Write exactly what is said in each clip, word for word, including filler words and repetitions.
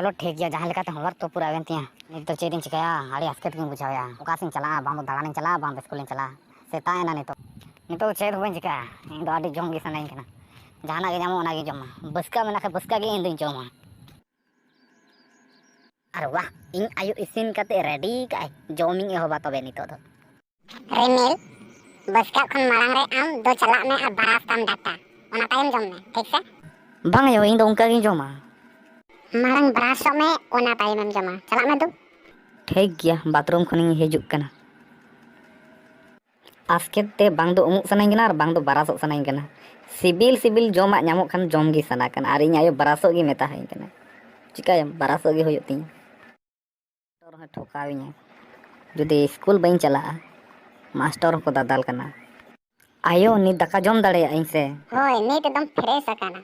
ᱪᱚᱞᱚ ᱴᱷᱤᱠ ᱜᱮᱭᱟ, ᱡᱟᱦᱟᱸ ᱞᱮᱠᱟᱛᱮ ᱦᱳᱢᱣᱟᱨᱠ ᱛᱚ ᱯᱩᱨᱟᱹᱣᱮᱱ ᱛᱤᱧᱟ᱾ ᱱᱤᱛ ᱫᱚ ᱪᱮᱫ ᱤᱧ ᱪᱤᱠᱟᱹᱭᱟ, ᱟᱹᱰᱤ ᱟᱥᱠᱮᱛ ᱜᱤᱧ ᱵᱩᱡᱷᱟᱹᱣᱮᱫᱼᱟ᱾ ᱚᱠᱟ ᱥᱮᱫ ᱤᱧ ᱪᱟᱞᱟᱜᱼᱟ, ᱵᱟᱝ ᱫᱚ ᱫᱟᱬᱟᱱᱤᱧ ᱪᱟᱞᱟᱜᱼᱟ, ᱵᱟᱝ ᱫᱚ ᱥᱠᱩᱞᱤᱧ ᱪᱟᱞᱟᱜᱼᱟ᱾ ᱥᱮᱛᱟᱜ ᱮᱱᱟ ᱱᱤᱛᱚᱜ, ᱱᱤᱛᱚᱜ ᱪᱮᱫ ᱦᱚᱸ ᱵᱟᱹᱧ ᱪᱤᱠᱟᱹᱭᱟ᱾ ᱤᱧ ᱫᱚ ᱟᱹᱰᱤ ᱡᱚᱢ ᱜᱮ ᱥᱟᱱᱟᱧ ᱠᱟᱱᱟ᱾ ᱡᱟᱦᱟᱱᱟᱜ ᱜᱮ ᱧᱟᱢᱚᱜ, ᱚᱱᱟ ᱜᱮ ᱡᱚᱢᱟ᱾ ᱵᱟᱹᱥᱠᱟᱹ ᱢᱮᱱᱟᱜ ᱠᱷᱟᱱ ᱵᱟᱹᱥᱠᱟᱹ ᱜᱮ ᱤᱧ ᱫᱚᱧ ᱡᱚᱢᱟ᱾ ᱟᱨ ᱣᱟᱦ, ᱤᱧ ᱟᱭᱳ ᱤᱥᱤᱱ ᱠᱟᱛᱮ ᱨᱮᱰᱤ ᱠᱟᱜᱼᱟᱭ, ᱡᱚᱢᱤᱧ ᱮᱦᱚᱵᱟ ᱛᱚᱵᱮ ᱱᱤᱛᱚᱜ ᱫᱚ᱾ ᱨᱤᱢᱤᱞ, ᱵᱟᱹᱥᱠᱟᱹᱜ ᱠᱷᱚᱱ ᱢᱟᱲᱟᱝ ᱨᱮ ᱟᱢ ᱫᱚ ᱪᱟᱞᱟᱜ ᱢᱮ ᱟᱨ ᱵᱨᱟᱥ ᱛᱟᱢ ᱰᱟᱴᱟ, ᱚᱱᱟ ᱛᱟᱭᱚᱢ ᱡᱚᱢ ᱢᱮ, ᱴᱷᱤᱠ ᱥᱮ? ᱵᱟᱝ ᱟᱭᱳ, ᱤᱧ ᱫᱚ ᱚᱱᱠᱟ ᱜᱤᱧ ᱡᱚᱢᱟ᱾ ᱢᱟᱲᱟᱝ ᱵᱨᱟᱥᱚᱜ ᱢᱮ, ᱚᱱᱟ ᱛᱟᱭᱚᱢᱮᱢ ᱡᱚᱢᱟ᱾ ᱪᱟᱞᱟᱜ ᱢᱮ ᱫᱩ᱾ ᱴᱷᱤᱠ ᱜᱮᱭᱟ, ᱵᱟᱛᱷᱨᱩᱢ ᱠᱷᱚᱱᱤᱧ ᱦᱤᱡᱩᱜ ᱠᱟᱱᱟ᱾ ᱟᱥᱠᱮᱛ ᱛᱮ ᱵᱟᱝ ᱫᱚ ᱩᱢᱩᱜ ᱥᱟᱱᱟᱧ ᱠᱟᱱᱟ ᱟᱨ ᱵᱟᱝ ᱫᱚ ᱵᱨᱟᱥᱚᱜ ᱥᱟᱱᱟᱧ ᱠᱟᱱᱟ᱾ ᱥᱤᱵᱤᱞ ᱥᱤᱵᱤᱞ ᱡᱚᱢᱟᱜ ᱧᱟᱢᱚᱜ ᱠᱷᱟᱱ ᱡᱚᱢ ᱜᱮ ᱥᱟᱱᱟ ᱠᱟᱱᱟ ᱟᱨ ᱤᱧ ᱟᱭᱳ ᱵᱨᱟᱥᱚᱜ ᱜᱮ ᱢᱮᱛᱟᱣᱟᱹᱧ ᱠᱟᱱᱟ᱾ ᱪᱤᱠᱟᱹᱭᱟᱢ, ᱵᱨᱟᱥᱚᱜ ᱜᱮ ᱦᱩᱭᱩᱜ ᱛᱤᱧᱟ᱾ ᱢᱟᱥᱴᱚᱨ ᱦᱚᱸᱭ ᱴᱷᱚᱠᱟᱣᱤᱧᱟ᱾ ᱡᱩᱫᱤ ᱥᱠᱩᱞ ᱵᱟᱹᱧ ᱪᱟᱞᱟᱜᱼᱟ, ᱢᱟᱥᱴᱚᱨ ᱦᱚᱸᱠᱚ ᱫᱟᱫᱟᱞ ᱠᱟᱱᱟ᱾ ᱟᱭᱳ, ᱱᱤᱛ ᱫᱟᱠᱟ ᱡᱚᱢ ᱫᱟᱲᱮᱭᱟᱜ ᱟᱹᱧ ᱥᱮ? ᱦᱳᱭ, ᱱᱤᱛ ᱫᱚᱢ ᱯᱷᱨᱮᱥ ᱟᱠᱟᱱᱟ,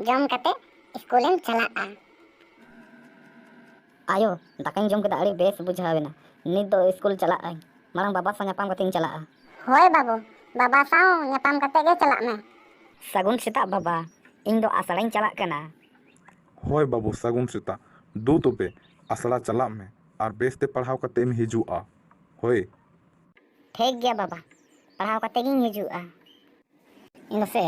ᱡᱚᱢ ᱠᱟᱛᱮ ᱥᱠᱩᱞᱮᱢ ᱪᱟᱞᱟᱜᱼᱟ᱾ ᱟᱭᱳ, ᱫᱟᱠᱟᱧ ᱡᱚᱢ ᱠᱮᱫᱟ, ᱟᱹᱰᱤ ᱵᱮᱥ ᱵᱩᱡᱷᱟᱹᱣ ᱮᱱᱟ᱾ ᱱᱤᱛ ᱫᱚ ᱥᱠᱩᱞ ᱪᱟᱞᱟᱜ ᱟᱹᱧ, ᱢᱟᱲᱟᱝ ᱵᱟᱵᱟ ᱥᱟᱶ ᱧᱟᱯᱟᱢ ᱠᱟᱛᱮᱧ ᱪᱟᱞᱟᱜᱼᱟ᱾ ᱦᱳᱭ ᱵᱟᱹᱵᱩ, ᱵᱟᱵᱟ ᱥᱟᱶ ᱧᱟᱯᱟᱢ ᱠᱟᱛᱮ ᱜᱮ ᱪᱟᱞᱟᱜ ᱢᱮ᱾ ᱥᱟᱹᱜᱩᱱ ᱥᱮᱛᱟᱜ ᱵᱟᱵᱟ, ᱤᱧ ᱫᱚ ᱟᱥᱲᱟᱧ ᱪᱟᱞᱟᱜ ᱠᱟᱱᱟ᱾ ᱦᱳᱭ ᱵᱟᱹᱵᱩ, ᱥᱟᱹᱜᱩᱱ ᱥᱮᱛᱟᱜ᱾ ᱫᱩ ᱛᱚᱵᱮ, ᱟᱥᱲᱟ ᱪᱟᱞᱟᱜ ᱢᱮ ᱟᱨ ᱵᱮᱥ ᱛᱮ ᱯᱟᱲᱦᱟᱣ ᱠᱟᱛᱮ ᱮᱢ ᱦᱤᱡᱩᱜᱼᱟ᱾ ᱦᱳᱭ᱾ ᱴᱷᱤᱠ ᱜᱮᱭᱟ ᱵᱟᱵᱟ, ᱯᱟᱲᱦᱟᱣ ᱠᱟᱛᱮ ᱜᱤᱧ ᱦᱤᱡᱩᱜᱼᱟ᱾ ᱤᱧ ᱫᱚ ᱥᱮ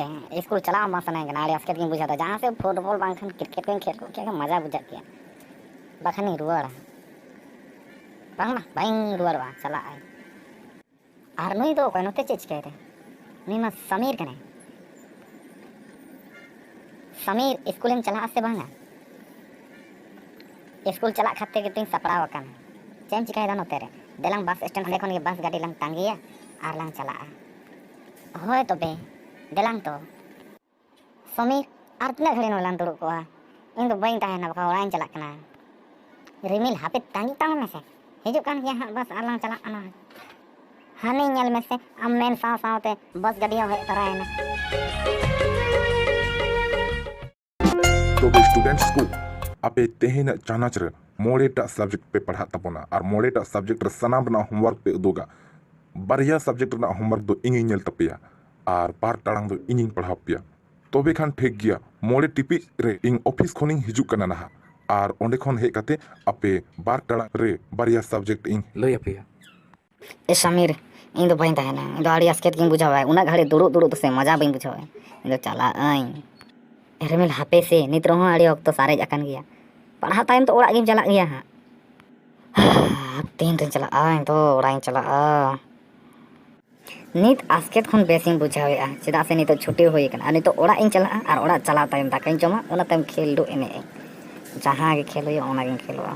ᱥᱠᱩᱞ ᱪᱟᱞᱟᱜ ᱦᱚᱸ ᱵᱟᱝ ᱥᱟᱱᱟᱧ ᱠᱟᱱᱟ, ᱟᱹᱰᱤ ᱟᱥᱠᱮᱛ ᱜᱤᱧ ᱵᱩᱡᱷᱟᱹᱣ ᱮᱫᱟ᱾ ᱡᱟᱦᱟᱸ ᱥᱮᱫ ᱯᱷᱩᱴᱵᱚᱞ ᱵᱟᱝᱠᱷᱟᱱ ᱠᱨᱤᱠᱮᱴ ᱠᱚᱧ ᱠᱷᱮᱞ ᱠᱚᱜ ᱠᱮᱭᱟ, ᱢᱚᱡᱟ ᱵᱩᱡᱷᱟᱹᱜ ᱠᱮᱭᱟ, ᱵᱟᱠᱷᱟᱱᱤᱧ ᱨᱩᱣᱟᱹᱲᱟ᱾ ᱵᱟᱝ, ᱵᱟᱝ, ᱵᱟᱹᱧ ᱨᱩᱣᱟᱹᱲᱚᱜᱼᱟ, ᱪᱟᱞᱟᱜ ᱟᱹᱧ᱾ ᱟᱨ ᱱᱩᱭ ᱫᱚ ᱚᱠᱚᱭ, ᱱᱚᱛᱮ ᱪᱮᱫ ᱪᱤᱠᱟᱹᱭ ᱫᱟᱭ? ᱱᱩᱭ ᱢᱟ ᱥᱟᱢᱤᱨ ᱠᱟᱱᱟᱭ᱾ ᱥᱟᱢᱤᱨ, ᱥᱠᱩᱞᱮᱢ ᱪᱟᱞᱟᱜᱼᱟ ᱥᱮ ᱵᱟᱝᱟ? ᱥᱠᱩᱞ ᱪᱟᱞᱟᱜ ᱠᱷᱟᱹᱛᱤᱨ ᱜᱮᱛᱚᱧ ᱥᱟᱯᱲᱟᱣ ᱟᱠᱟᱱᱟ᱾ ᱪᱮᱫ ᱮᱢ ᱪᱤᱠᱟᱹᱭᱮᱫᱟ ᱱᱚᱛᱮ ᱨᱮ? ᱫᱮᱞᱟᱝ ᱵᱟᱥ ᱥᱴᱮᱱᱰ, ᱚᱸᱰᱮ ᱠᱷᱚᱱ ᱜᱮ ᱵᱟᱥ ᱜᱟᱹᱰᱤ ᱞᱟᱝ ᱛᱟᱸᱜᱤᱭᱟ ᱟᱨ ᱞᱟᱝ ᱪᱟᱞᱟᱜᱼᱟ᱾ ᱦᱳᱭ ᱛᱚᱵᱮ, ᱫᱮᱞᱟᱝ ᱛᱚ᱾ ᱥᱚᱢᱤᱨ, ᱟᱨ ᱛᱤᱱᱟᱹᱜ ᱜᱷᱟᱹᱲᱤᱡ ᱱᱚᱰᱮ ᱞᱟᱝ ᱫᱩᱲᱩᱵ ᱠᱚᱜᱼᱟ? ᱤᱧ ᱫᱚ ᱵᱟᱹᱧ ᱛᱟᱦᱮᱱᱟ, ᱵᱟᱠᱷᱟᱱ ᱚᱲᱟᱜ ᱤᱧ ᱪᱟᱞᱟᱜ ᱠᱟᱱᱟ᱾ ᱨᱤᱢᱤᱞ, ᱦᱟᱯᱮ ᱛᱟᱺᱜᱤ ᱛᱟᱲᱟᱢ ᱢᱮᱥᱮ, ᱦᱤᱡᱩᱜ ᱠᱟᱱ ᱜᱮᱭᱟ ᱦᱟᱸᱜ ᱵᱟᱥ, ᱟᱨ ᱞᱟᱝ ᱪᱟᱞᱟᱜ ᱠᱟᱱᱟ᱾ ᱦᱟᱱᱮ ᱧᱮᱞ ᱢᱮᱥᱮ, ᱟᱢ ᱢᱮᱱ ᱥᱟᱶ ᱥᱟᱶᱛᱮ ᱵᱟᱥ ᱜᱟᱹᱰᱤ ᱦᱚᱸ ᱦᱮᱡ ᱛᱚᱨᱟᱭᱮᱱᱟ᱾ ᱛᱚᱵᱮ ᱥᱴᱩᱰᱮᱱᱴᱥ ᱠᱚ, ᱟᱯᱮ ᱛᱮᱦᱮᱧᱟᱜ ᱪᱟᱱᱟᱪ ᱨᱮ ᱢᱚᱬᱮᱴᱟᱜ ᱥᱟᱵᱡᱮᱠᱴ ᱯᱮ ᱯᱟᱲᱦᱟᱜ ᱛᱟᱵᱚᱱᱟ ᱟᱨ ᱢᱚᱬᱮᱴᱟᱜ ᱥᱟᱵᱡᱮᱠᱴ ᱨᱮ ᱥᱟᱱᱟᱢ ᱨᱮᱱᱟᱜ ᱦᱳᱢᱣᱟᱨᱠ ᱯᱮ ᱩᱫᱩᱜᱟ᱾ ᱵᱟᱨᱭᱟ ᱥᱟᱵᱡᱮᱠᱴ ᱨᱮᱱᱟᱜ ᱦᱳᱢᱣᱟᱨᱠ ᱫᱚ ᱤᱧᱤᱧ ᱧᱮᱞ ᱛᱟᱯᱮᱭᱟ ᱟᱨ ᱵᱟᱨ ᱴᱟᱲᱟᱝ ᱫᱚ ᱤᱧᱤᱧ ᱯᱟᱲᱦᱟᱣ ᱯᱮᱭᱟ᱾ ᱛᱚᱵᱮ ᱠᱷᱟᱱ ᱴᱷᱤᱠ ᱜᱮᱭᱟ, ᱢᱚᱬᱮ ᱴᱤᱯᱤᱡ ᱨᱮ ᱤᱧ ᱚᱯᱷᱤᱥ ᱠᱷᱚᱱᱤᱧ ᱦᱤᱡᱩᱜ ᱠᱟᱱᱟ ᱱᱟᱦᱟᱜ᱾ ᱟᱨ ᱚᱸᱰᱮ ᱠᱷᱚᱱ ᱦᱮᱡ ᱠᱟᱛᱮ ᱟᱯᱮ ᱵᱟᱨ ᱴᱟᱲᱟᱝ ᱨᱮ ᱵᱟᱨᱭᱟ subject ᱤᱧ ᱞᱟᱹᱭ ᱟᱯᱮᱭᱟ᱾ ᱮ ᱥᱟᱢᱤᱨ, ᱤᱧ ᱫᱚ ᱵᱟᱹᱧ ᱛᱟᱦᱮᱱᱟ᱾ ᱤᱧ ᱫᱚ ᱟᱹᱰᱤ ᱟᱥᱠᱮᱛ ᱜᱤᱧ ᱵᱩᱡᱷᱟᱹᱣᱟ᱾ ᱩᱱᱟᱹᱜ ᱜᱷᱟᱹᱲᱤᱡ ᱫᱩᱲᱩᱵ ᱫᱩᱲᱩᱵ ᱫᱚ ᱥᱮ ᱢᱚᱡᱟ ᱵᱟᱹᱧ ᱵᱩᱡᱷᱟᱹᱣᱟ᱾ ᱤᱧ ᱫᱚ ᱪᱟᱞᱟᱜ ᱟᱹᱧ᱾ ᱮ ᱨᱤᱢᱤᱞ, ᱦᱟᱯᱮ ᱥᱮ, ᱱᱤᱛ ᱨᱮᱦᱚᱸ ᱟᱹᱰᱤ ᱚᱠᱛᱚ ᱥᱟᱨᱮᱡ ᱟᱠᱟᱱ ᱜᱮᱭᱟ᱾ ᱯᱟᱲᱦᱟᱣ ᱛᱟᱭᱚᱢ ᱛᱚ ᱚᱲᱟᱜ ᱜᱮᱢ ᱪᱟᱞᱟᱜ ᱜᱮᱭᱟ ᱦᱟᱸᱜ᱾ ᱛᱤᱱ ᱨᱮᱧ ᱪᱟᱞᱟᱜᱼᱟ? ᱤᱧ ᱫᱚ ᱚᱲᱟᱜ ᱤᱧ ᱪᱟᱞᱟᱜᱼᱟ᱾ ᱱᱤᱛ ᱟᱥᱠᱮᱛ ᱠᱷᱚᱱ ᱵᱮᱥ ᱤᱧ ᱵᱩᱡᱷᱟᱹᱣᱮᱫᱼᱟ, ᱪᱮᱫᱟᱜ ᱥᱮ ᱱᱤᱛᱚᱜ ᱪᱷᱩᱴᱤ ᱦᱩᱭ ᱟᱠᱟᱱᱟ᱾ ᱟᱨ ᱱᱤᱛᱚᱜ ᱚᱲᱟᱜ ᱤᱧ ᱪᱟᱞᱟᱜᱼᱟ, ᱟᱨ ᱚᱲᱟᱜ ᱪᱟᱞᱟᱣ ᱛᱟᱭᱚᱢ ᱫᱟᱠᱟᱧ ᱡᱚᱢᱟ, ᱚᱱᱟ ᱛᱟᱭᱚᱢ ᱠᱷᱮᱞᱰᱩ ᱮᱱᱮᱡ ᱟᱹᱧ᱾ ᱡᱟᱦᱟᱸ ᱜᱮ ᱠᱷᱮᱞ ᱦᱩᱭᱩᱜᱼᱟ, ᱚᱱᱟᱜᱤᱧ ᱠᱷᱮᱞᱚᱜᱼᱟ᱾